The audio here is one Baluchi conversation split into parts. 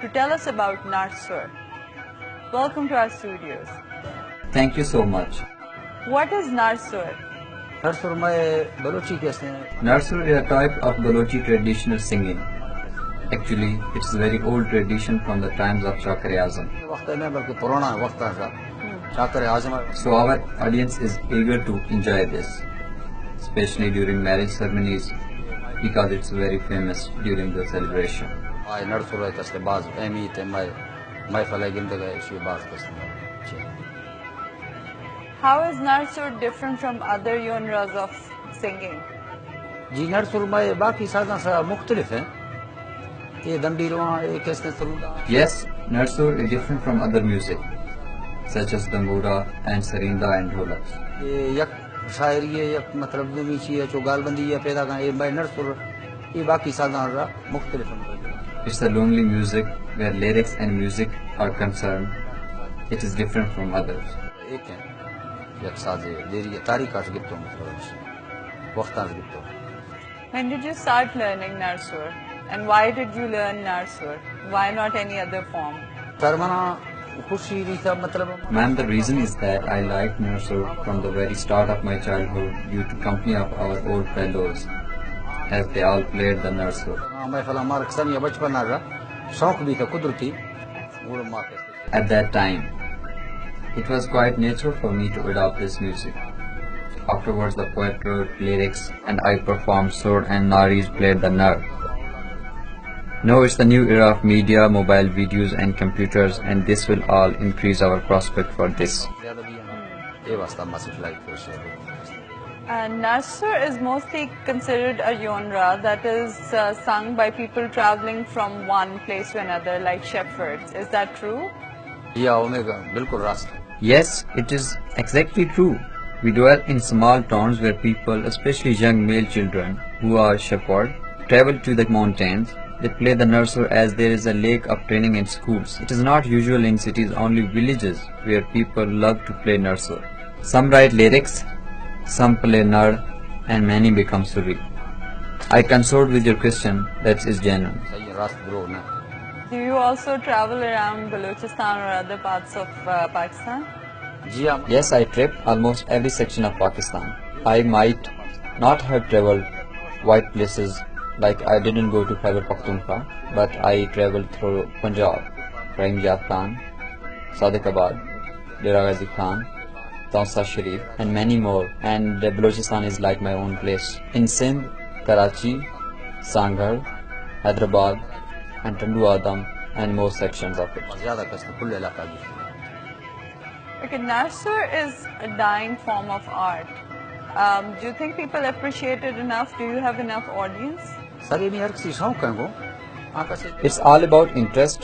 to tell us about Narsur. Welcome to our studios. Thank you so much. What is Narsur? نرسر مئے بلوچی کہ ہستیں۔ Narsur is a type of Balochi traditional singing. Actually, it's a very old tradition from the times of Chakar-e-Azam. وقت نہ بلکہ پرانا ہے، وقت ہے۔ چاکر اعظم۔ So our audience is eager to enjoy this, especially during marriage ceremonies, because it's very famous during the celebration. آئے نرسر ءِ کستے باز اہمیت ہے، مئے محفل ءَ گندگ ءَ ایشی باز کستے۔ How is Narsur different from other genres of singing? جی، نرسر مئے باقی سازاں سرا مختلف ہیں۔ یہ دنڈیرواں، یہ کستے سروداں۔ Yes, Narsur is different from other music, such as danbura and sarinda and dholak. یہ یک شاعری ہے، یک مطلب دومی چی ہے، چو گالبندی ہے پیدا کاں، یہ مئے نرسر، یہ باقی سازاں سرا مختلف ہیں۔ It's a lonely music where lyrics and music are concerned. It is different from others. ایک ہیں، یک سازے دیری ہے، تاریخ آش گپتو مطلب، وقت آش گپتو۔ When did you start learning Narsur? And why did you learn Narsur? Why not any other form? سر منا خوشی نہیں تھا، مطلب۔ Ma'am, the reason is that I liked Narsur from the very start of my childhood due to company of our old fellows, as they all played the Narsur. ہاں، میں فلاں مارک سن یا بچپن آ رہا، شوق بھی تھا قدرتی۔ وہ mark At that time, it was quite natural for me to adopt this music. Afterwards, the poet wrote lyrics and I performed Sur and Naris played the Nar. Now it's the new era of media, mobile videos and computers, and this will all increase our prospect for this. یہ واسطہ مسئلہ ہے۔ Uh, Narsur is mostly considered a genre that is uh, sung by people traveling from one place to another, like shepherds. Is that true? یا اومیگا، بالکل راست۔ Yes, it is exactly true. We dwell in small towns where people, especially young male children who are shepherd, travel to the mountains. They play the Narsur as there is a lack of training in schools. It is not usual in cities, only villages where people love to play Narsur. Some write lyrics, some play Nar, and many become Suri. I consort with your question, that is genuine. صحیح ہے، راست دروغ نہ۔ Do you also travel around Balochistan or other parts of uh, Pakistan? جی ہاں۔ Yes, I trip almost every section of Pakistan. I might not have traveled wide places, like I didn't go to Khyber Pakhtunkhwa, but I traveled through Punjab, Rahim Yar Khan, Sadiq Abad, Dera Ghazi Khan, Taunsa Sharif, and many more. And uh, Balochistan is like my own place. In Sindh, Karachi, Sanghaar, Hyderabad, and Tandu Adam, and more sections of it. زیادہ کس کل علاقہ بھی۔ Okay, Narsur is a dying form of art. Um, do you think people appreciate it enough? Do you have enough audience? سر، یہ نہیں ہر کسی شوق ہے کو۔ آ کسے It's all about interest.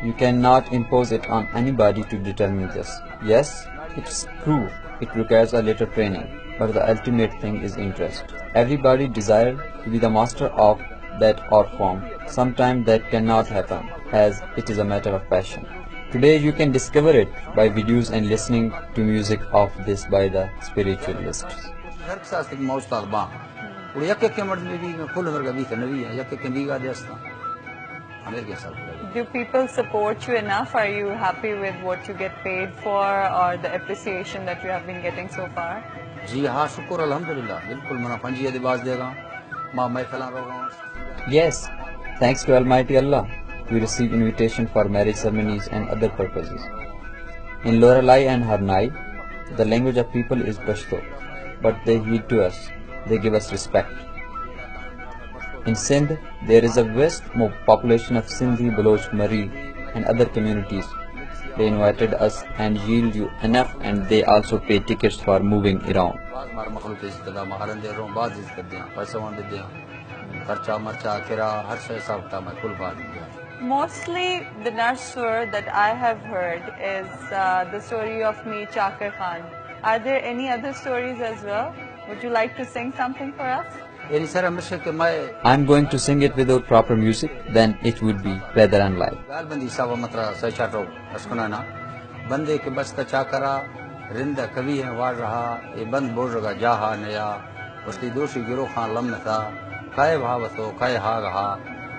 You cannot impose it on anybody to determine this. Yes, it's true, it requires a little training, but the ultimate thing is interest. Everybody desires to be the master of that art form. Sometimes that cannot happen, as it is a matter of passion. Today you can discover it by videos and listening to music of this by the spiritualists. ہر کس است کہ ما استاد باں۔ اور یک یک کے مرد میں بھی کل ہر گبی تھے نبی ہے، یک یک کے بیگا دے استا۔ ہمیں کے ساتھ۔ Do people support you enough? Are you happy with what you get paid for or the appreciation that you have been getting so far? جی ہاں، شکر الحمدللہ، بالکل منا پنجی دے باز دے گا۔ ما محفلاں روگاں۔ Yes, thanks to Almighty Allah, we receive invitation for marriage ceremonies and other purposes. In Loralai and Harnai, the language of people is Pashto, but they heed to us, they give us respect. In Sindh, there is a vast mo-, population of Sindhi, Baloch, Mari, and other communities. They invited us and yield you enough, and they also pay tickets for moving around. باز مار مخلوق عزت دا، ما ہرندے روں، باز عزت دیاں، پیسہ وان دیاں، خرچہ مرچہ کرا، ہر شے حساب کتاب میں کل باز دیاں۔ Mostly the Narsur that I have heard is uh, the story of Mir Chakar Khan. Are there any other stories as well? Would you like to sing something for us? یعنی سر ہمیشہ کہ میں I'm going to sing it without proper music, then it would be rather unlike. گال بندی صاحب مطلب سہ چاٹو اسکنا نا۔ بندے کہ بست چاکرا رند کوی ہیں واڑ رہا، اے بند بوژگا جاہا نیا، پشتی دوشی گرو خان لم نتا، کائے بھاوتو، کائے ہاگ ہا،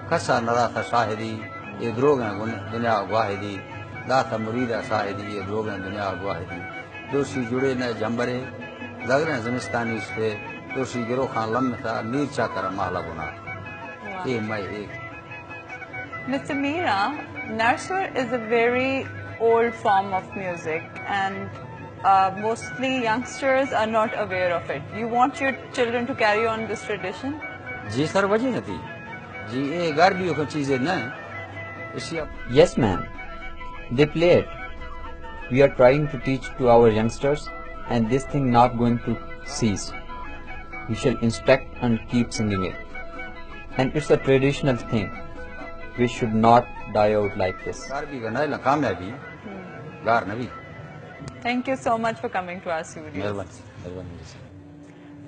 کسا ندا تھا شاہدی، اے دروگیں گن-، دنیا گواہ دی، داتا مریدا ساہ دی، اے دروگیں دنیا گواہ دی۔ دوشی جڑے نہ جمبرے، دگریں زمستانی استے، دوشی گروخان لمتا، میر چاکر مالا گنا۔ اے مئے اے۔ Mister Meera, Narsur is a very old form of music and, uh, mostly youngsters are not aware of it. You want your children to carry on this tradition? جی سر، وجہ نہ تھی۔ جی، اے گار بھی کو چیزیں نہ۔ اسی اب Yes, ma'am. They play it. We are trying to teach to our youngsters, and this thing not going to cease. We shall inspect and keep singing it. And it's a traditional thing. We should not die out like this. گار بھی گنڈا لا کامیابی ہے۔ گار نبی۔ Thank you so much for coming to our studio. مہربانی، مہربانی۔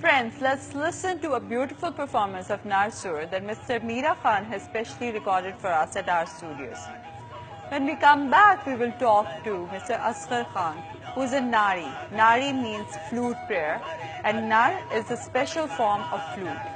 Friends, let's listen to a beautiful performance of Narsur that Mister Meera Khan has specially recorded for us at our studios. When we come back, we will talk to Mister Asghar Khan, who's a Nari. Nari means flute player, and Nar is a special form of flute.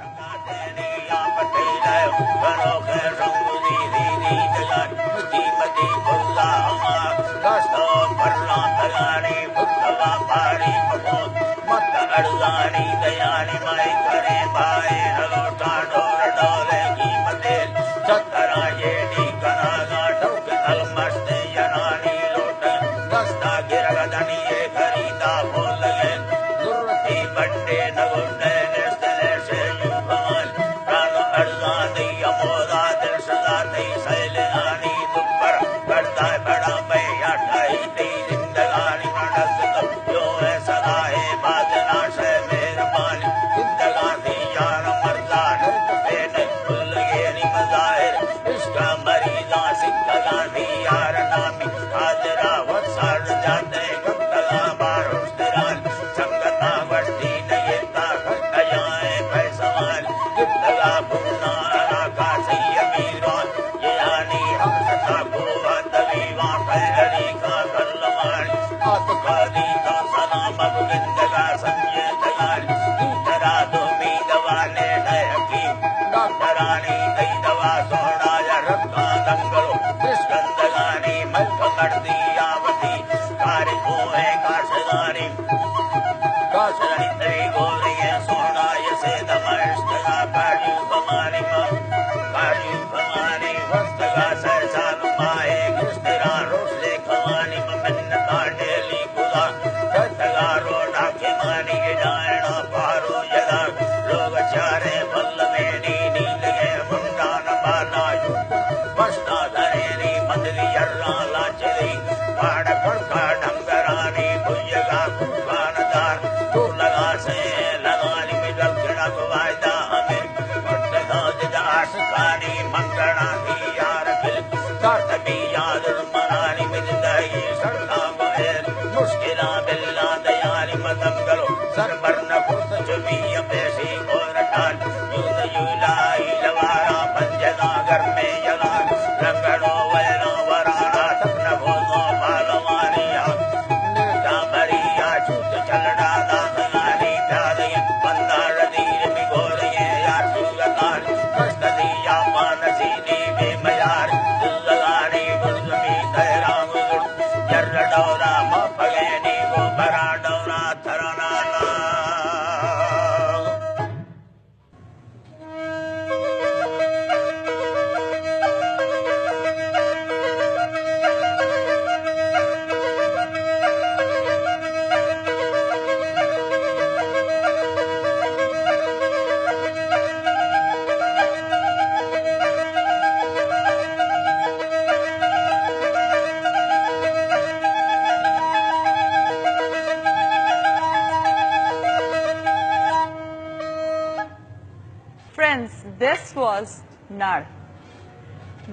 Friends, this was Nar,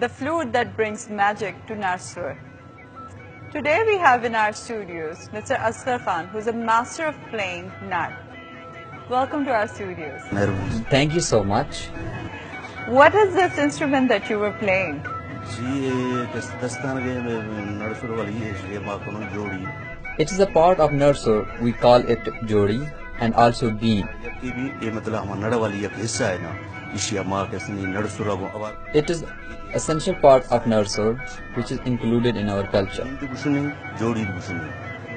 the flute that brings magic to Narsur. Today we have in our studios Mister Asghar Khan, who's a master of playing Nar. Welcome to our studios. مہربانی۔ Thank you so much. What is this instrument that you were playing? جی، اے دس-، دستان کے میں نڑسر والی ہے، یہ ماں کو جوڑی۔ It is a part of Narsur. We call it jodi and also bean. یہ بھی، یہ مطلب ہمارا نڑ والی ایک حصہ ہے نا۔ ایشی ءَ ما کسنی نڑسر ءَ گوں اوار۔ It is essential part of Narsur, which is included in our culture. ہند گوشنی، جوڑی گوشنی۔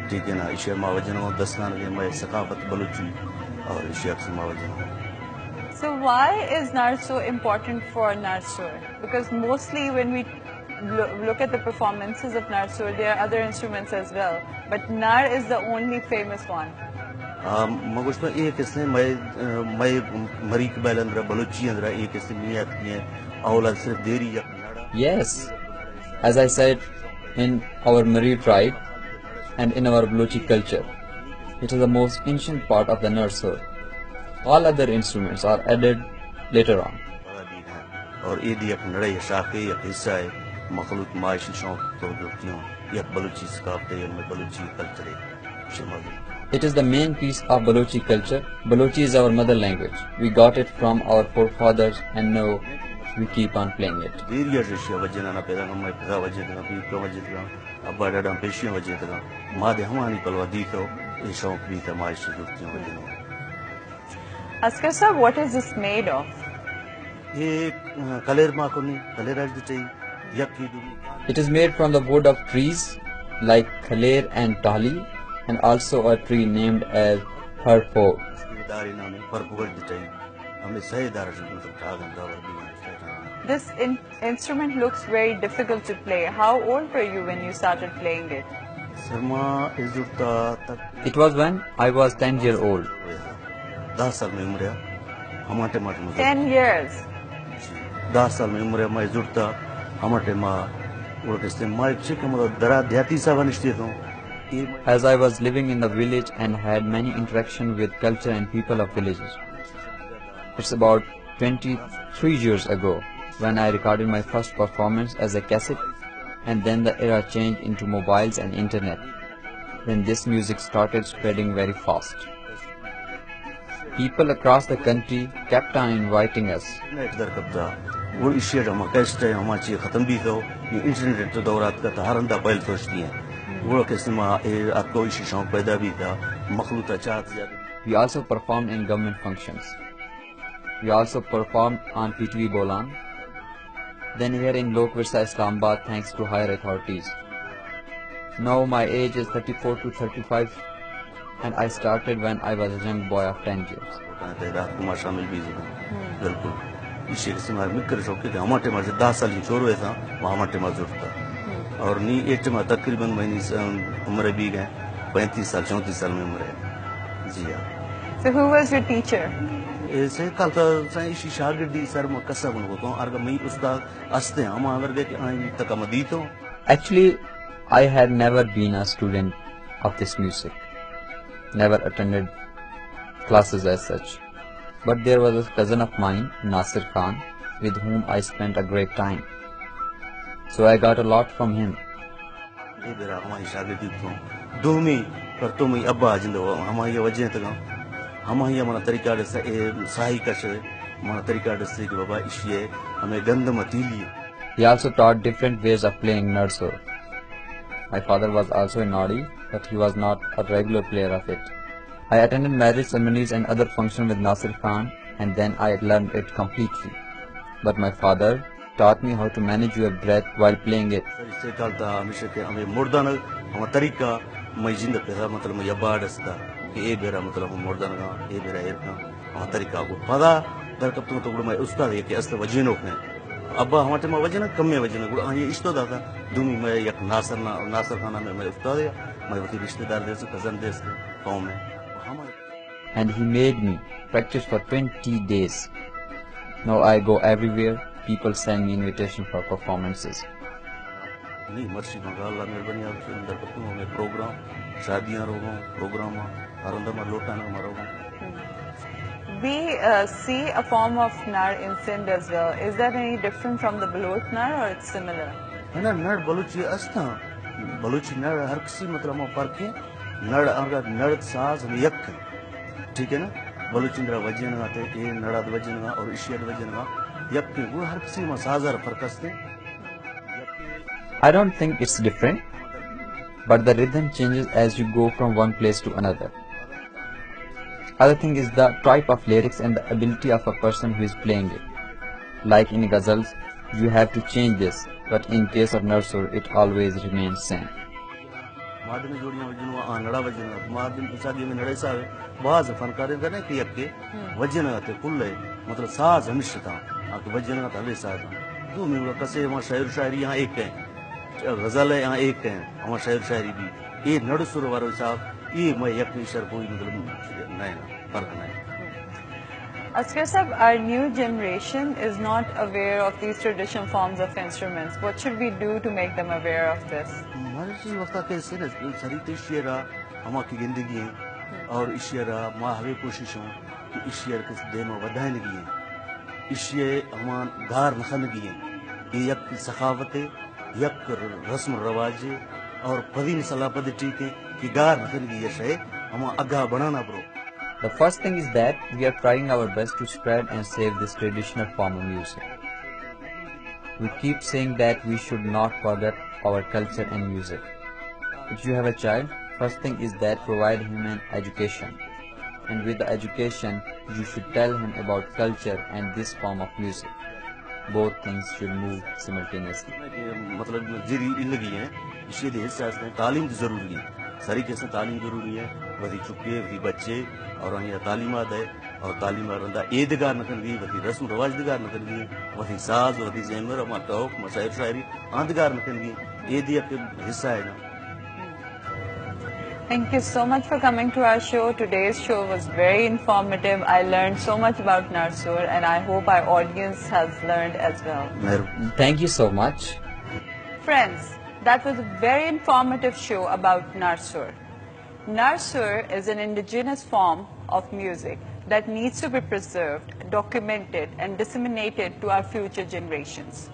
ٹھیک ہے نا، ایشی ءَ ما وجہ نہ دستان کے مئے ثقافت بلوچی اور ایشی ءَ ما وجہ نہ۔ So why is Nar so important for Narsur? Because mostly when we lo- look at the performances of Narsur, there are other instruments as well, but Nar is the only famous one. آ، من گوشتوں، اے کسے مئے، مئے مری قبائل اندرا، بلوچی اندرا، اے کسے میات کی ہیں، اولا صرف دیری یک نڑا۔ Yes, as I said, in our Mari tribe and in our Balochi culture, it is the most ancient part of the Narsur. All other instruments are added later on. اور اے دی یک نڑے شاخے، یک حصہ ہے، مخلوق معاشی شوق تو جوڑتی ہوں، یک بلوچی ثقافت ہے، یک بلوچی کلچر ہے، شمال۔ It is the main piece of Balochi culture. Balochi is our mother language. We got it from our forefathers and now we keep on playing it. دیر یا رشیا وجہ نہ پیدا، میں پیدا وجہ تھا، پیر کا وجہ تھا، ابا ڈاڈا پیشیاں وجہ تھا، ما دے ہمانی پلوا دی تو، اے شوق بھی تھا، معاشی جوڑتی ہوں وجہ نہ۔ Askar sir, what is this made of? یہ، آ، کلیر ما کنی، کلیر اج دٹی، یک کی دومی۔ It is made from the wood of trees like khaler and tali, and also a tree named as parpog. داری نام ہے، پرپوگ دٹی۔ ہمیں سہی دار جو مطلب ٹھا گندا ور بھی ہے۔ This in- instrument looks very difficult to play. How old were you when you started playing it? سر ما اے زرتا تک۔ It was when I was ten year old. دہ سال میں عمر ہے، ہما ٹائم ما۔ Ten years. دہ سال میں عمر ہے، ما اے زرتا، ہما ٹائم ما اڑ کستے ما چک مطلب درا دیہاتی صاحب نشتے تو۔ As I was living in the village and had many interaction with culture and people of villages. It's about twenty-three years ago when I recorded my first performance as a cassette, and then the era changed into mobiles and internet, when this music started spreading very fast. People across the country kept on inviting us. Internet در کپتا، وہ ایشی ہما کیسٹ ہے، ہما چیز ختم بھی تو، یہ انٹرنیٹ تو دور آت کا تھا، ہر ہندا پہل سوچتی ہیں۔ وہ کیسے ما اے آت کو ایشی شوق پیدا بھی تھا، مخلوط چاہت زیادہ۔ We also performed in government functions. We also performed on P T V Bolan. Then here in Lok Virsa Islamabad, thanks to higher authorities. Now my age is thirty-four to thirty-five, and I started when I was a young boy of ten years. رات کو ما شامل بھی زداں۔ بالکل۔ ایشی قسم مکر شوق کہ ہما ٹائم ما دہ سال چورو ایسا، ما ہما ٹائم ما زرتا۔ اور نی اے ٹائم ما تقریباً میں نی س-، عمر بھی گئے، پینتیس سال، چونتیس سال میں عمر ہے۔ جی ہاں۔ So who was your teacher? اے سے کال تا سائیں ایشی شاگردی سر ما کسا بن کو، ارگا میں استاد استے ہما اندر گئے کہ آئیں تک ما دیتو۔ Actually, I had never been a student of this music, never attended classes as such. But there was a cousin of mine, Nasir Khan, with whom I spent a great time. So I got a lot from him. اے برا ہمائی شاگردی تو دومی پر تو مئی ابا جند ہمائی وجہ تگا، ہمائی منا طریقہ ڈس اے ساہی کش، منا طریقہ ڈس کہ بابا ایشی ہے ہمیں گند متیلی۔ He also taught different ways of playing Narsur. My father was also a nadi, but he was not a regular player of it. I attended marriage ceremonies and other functions with Nasir Khan, and then I learned it completely. But my father taught me how to manage your breath while playing it. سر سے کال تا ہمیشہ کہ ہمیں مردان ہم طریقہ میں زندہ پیدا مطلب میں یباڈ استا کہ اے بیرا مطلب مردان کا اے بیرا ایر کا ہم طریقہ کو پدا در کپتوں تو گڑا میں استاد ہے کہ اصل وجینو کہ ابا ہمارے ما وجہ نہ کم میں وجہ نہ گڑا آئیے اشتو داتا دومی میں یک ناصر نا-، ناصر خانہ میں میں استاد ہے، میں وتی رشتہ دار دیس، کزن دیس قوم ہے۔ ہمارے And he made me practice for twenty days. Now I go everywhere. People send me invitation for performances. نہیں، مرسی مگا اللہ مہربانی آپ سے اندر کرتا ہوں، ہمیں پروگرام، شادیاں روگوں، پروگرام، ہر اندر میں لوٹانا ہمارا روگوں۔ We uh, see a form of Nar in Sindh as well. Is that any different from the Baloch Nar or it's similar? ہے نا، نڑ بلوچی استا، بلوچی نڑ ہر کسی مطلب ہم فرق ہے، نڑ اگر نڑ ساز ہم یک ہے۔ ٹھیک ہے نا؟ بلوچی اندرا وجینگا تے، اے نڑاد وجینگا اور اشیاد وجینگا، یک کہ وہ ہر کسی ما سازار فرق استے۔ I don't think it's different, but the rhythm changes as you go from one place to another. Other thing is the type of lyrics and the ability of a person who is playing it. Like in ghazals, you have to change this, but in case of Narsur, it always remains same. مادن جوڑیاں وجنوا، آ نڑا وجنوا۔ مادن پسادی میں نڑے صاحب، باز فنکاریں کرنے کہ یک کے وجنگا تے کل ہے، مطلب ساز ہمیش تھا، آ کہ وجنگا تے ہمیں ساز تھا۔ دو میں کسے وہاں شعر شاعری یہاں ایک ہے، غزل ہے یہاں ایک ہے، ہماں شعر شاعری بھی۔ یہ نڑ سر وارو صاحب، یہ میں یک نشر کوئی مطلب نہیں، فرق نہیں۔ Askar sahab, our new generation is not aware of these traditional forms of instruments. What should we do to make them aware of this? مرضی وقتا کہ سر سری تے شعرا ہما کی گندگی ہیں اور اس شعرا ما ہمیں کوشش ہوں کہ اس شعر کے دیما ودھائنگی ہیں، اس شعر ہما گار نخنگی ہیں۔ یہ یک سخاوت ہے، یک رسم رواج ہے اور پدی مسئلہ پد ٹھیک ہے کہ گار نخنگی یہ شے ہما اگا بنانا برو۔ The first thing is that we are trying our best to spread and save this traditional form of music. We keep saying that we should not forget our culture and music. If you have a child, first thing is that provide him an education. And with the education, you should tell him about culture and this form of music. Both things should move simultaneously. مطلب زیری الگی ہیں، اسی دے حصہ ہستیں، تعلیم تو ضروری ہے۔ سری قسم تعلیم ضروری ہے، وتی چکے، وتی بچے، اور آنی تعلیم آ دے، اور تعلیم آ رندا اے دگار نہ کنگی، وتی رسم رواج دگار نہ کنگی، وتی ساز، وتی زیمر، ہما ٹوک، مشاعر شاعری، آ دگار نہ کنگی، اے دی یک حصہ ہے نا۔ Thank you so much for coming to our show. Today's show was very informative. I learned so much about Narsur, and I hope our audience has learned as well. Thank you so much. Friends, that was a very informative show about Narsur. Narsur is an indigenous form of music that needs to be preserved, documented, and disseminated to our future generations.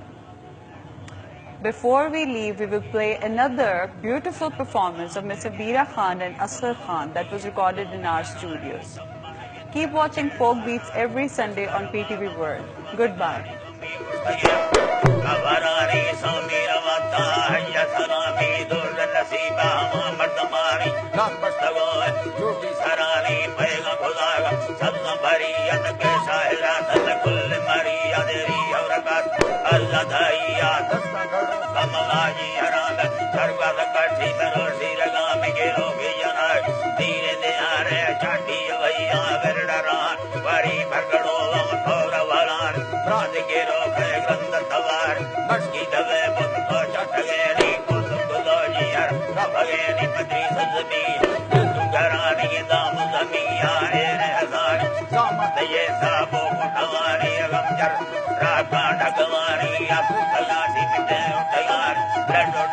Before we leave, we will play another beautiful performance of Miss Abira Khan and Asghar Khan that was recorded in our studios. Keep watching Folk Beats every Sunday on P T V World. Goodbye. سرانی پیغ خدا سبز بریت کے شاعرات کل مری ادری اور کت اللہ دائی آ دست کملائی حرام سرگت کٹھی سرور سیرگام گیرو گی جنائی دیر دیارے چاٹی ویا برڈران وری پرگڑو غم تھور ولان براد گیرو کھے گند توار مشکی دوے بت کو چٹگے ری کل گلو جیر ربگے ری پدری سزمی گرانی دام زمین آرے رہزار زامت یہ سابو کٹواری غم جر راکا ڈگواری ابو تلاشی بتے اٹھگار بلڈ